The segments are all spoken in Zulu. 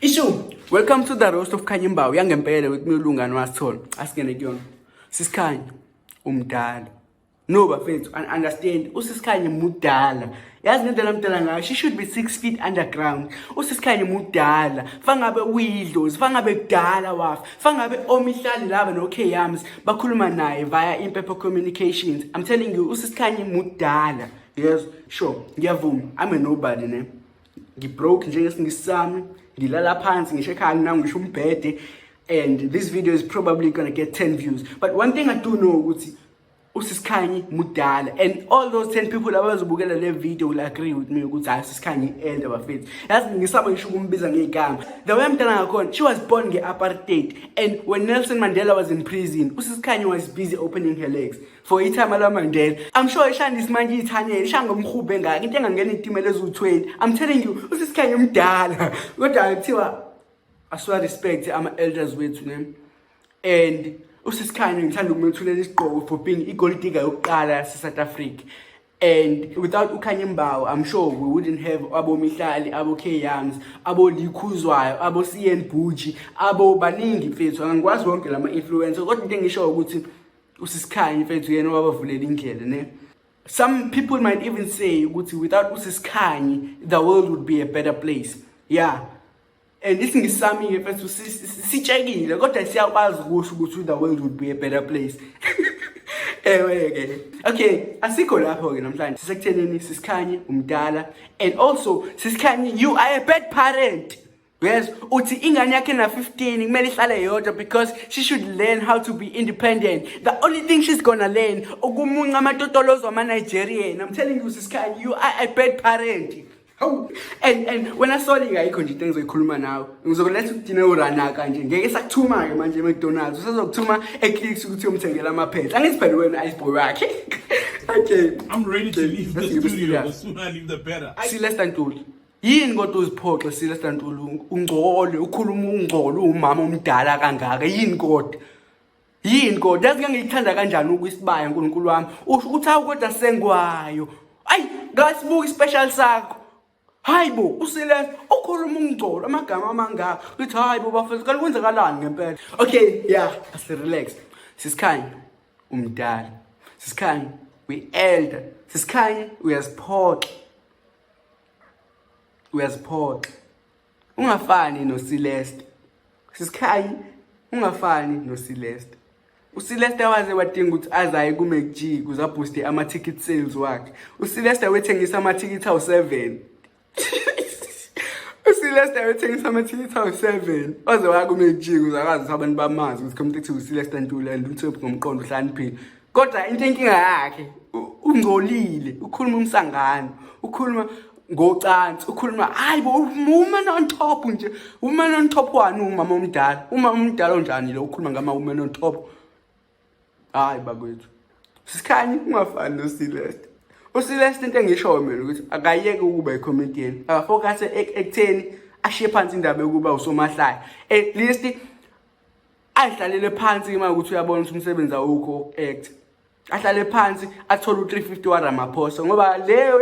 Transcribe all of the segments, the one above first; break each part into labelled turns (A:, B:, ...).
A: Issue. Welcome to the roast of Khanyi Mbau yangempela with me uLungani Wasithole. Asingene kuyona. Sisikhanyi umdala. No bafethu, I understand. Usisikhanyi mudala. Yazi ngendlela mdala ngayo, she should be 6 feet underground. Usisikhanyi mudala. Fangabe uyidlozi, fangabe kudala wafa. Fangabe omihlali laba no K-Yams bakhuluma naye via Impepho Communications. I'm telling you, usisikhanyi mudala. Yes, sure. Ngiyavuma. I'm a nobody ne. Ngibroke njengesingisi sami, ngilala phansi ngisho ekhaya nami ngisho umbhede, and this video is probably gonna get 10 views, but one thing I do know ukuthi usisikhanyi mudala, and all those 10 people abazobukela le video will agree with me ukuthi hayi, usisikhanyi elder bafethu. Yazi ngisaba ngisho ukumbiza ngegama the way mdala ngakhona. She was born nge-apartheid, and when Nelson Mandela was in prison, usisikhanyi was busy opening her legs for ithama laMandela. I'm sure ishandisi manje iyithanele ishaya ngomhubhe engaka into engangena iy'timela eziwu-20. I'm telling you, usisikhanyi umdala, kodwa kuthiwa asiwa respect ama-elders wethu ne. And usisikhanyi ngithanda ukumethulela isigqoko for being i-gold digger yokuqala yase-South Africa, and without uKhanyi Mbau, I'm sure we wouldn't have abomihlali, abo-K-Youngs, abo-Likhuzwayo, abo-CN Buji, abo baningi mfethu. Angikwazi wonke lama-influencer, kodwa into engishoyo ukuthi usisikhanyi mfethu yena owabavulela indlela ne. Some people might even say ukuthi without usisikhanyi the world would be a better place. Yeah, and isingisi sami-ke mfethu sitshekile, kodwa siyakwazi ukusho ukuthi the world would be a better place. Ewe-ke, okay, asikho lapho-ke namhlanje. Sisekuthenini sisikhanye umdala, and also sisikhanye, you are a bad parent. Yes, uthi ingane yakhe na-15 kumele ihlale yodwa because she should learn how to be independent. The only thing she's gonna learn ukumunca amatotolozo ama-Nigerian. I'm telling you, Sisikhanyi, you are a bad parent. Hawu. And wena sorry, ayikho nje into engizoyikhuluma nawe. Ngizokuletha ukudine uranaka nje. Ngeke sakuthuma ke manje eMcDonald's. Usazokuthuma eClicks ukuthi uyomthengela ama-pads. Angithi phela wena ice boy wakhe. Okay.
B: I'm ready to leave the
A: Let's give it
B: studio.
A: serious.
B: The sooner I leave, the better.
A: Celeste Ntuli. Yini kodwa uziphoxe, Celeste Ntuli? Ungcole, ukhuluma ungcole, umama omdala kangaka. Yini kodwa? Yini kodwa? Yazi ngangiyithanda kanjani ukwisibaya, uNkulunkulu wami. Usho ukuthi hawu kodwa sengwayo. Ayi, ngasibuka ispecial sakho. Hayi bo, uCeleste ukhuluma ungcolo amagama amangaka. Uthi hayi bo bafethu, kanti kwenzakalani ngempela? Okay, yeah, asi relax. Sisikhanya umdala. Sisikhanya we elder. Sisikhanya uyaziphoxa. Uyaziphoxa. Ungafani noCeleste. Sisikhanya ungafani noCeleste. uCeleste waze wadinga ukuthi azaye ku-MacG ukuze abooste ama-ticket sales wakhe. uCeleste wethengisa amathikithi awu-7. uCeleste wethengisa amathikithi awu-7. Waze waya ku-MacG ukuze akwazi ukuthi abantu bamazi ukuthi khona ukuthi uCeleste Ntuli and uthephu ngomqondo uhlakaniphile. Kodwa into inkinga yakhe ungcolile, ukhuluma umsangano, ukhuluma ngocansi, ukhuluma hayi bo woman on top nje. Woman on top wani umama omdala? Umama omdala onjani lo ukhuluma ngama woman on top? Hayi bakwethu. Sisikhanyi ungafani noCeleste. uCeleste into engishoyo mina ukuthi akayeke ukuba i-comedian. Akafocus ekutheni ashiye phansi indaba yokuba usomahlaya. At least ayihlalele phansi uma ukuthi uyabona ukuthi umsebenzi awukho woku-act. Ahlale phansi athole u-350 wa Ramaphosa ngoba leyo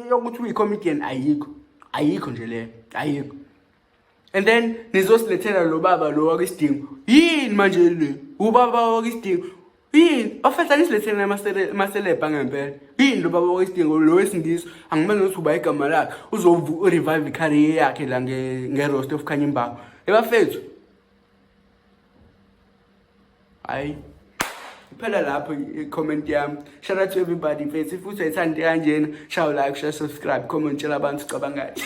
A: yokuthi uyi-comedian ayikho. Ayikho nje leyo. Ayikho. And then nizosilethela lo baba lo wakwisidingo. Yini manje le? Ubaba wakwisidingo. Yini? Bafethu nisilethele amaselebha ngempela. Yini lo baba wakwisidingo lo wesingisi? Angimazi ukuthi uba igama lakhe. Uzovu revive icareer yakhe la nge roast of Khanyi Mbau. Ebafethu. Hayi. Phela lapho i-comment yami. Shout out to everybody mfethu. Futhi uyayithanda kanjena. Share, like, share, subscribe, comment, tshela abantu ucabangani.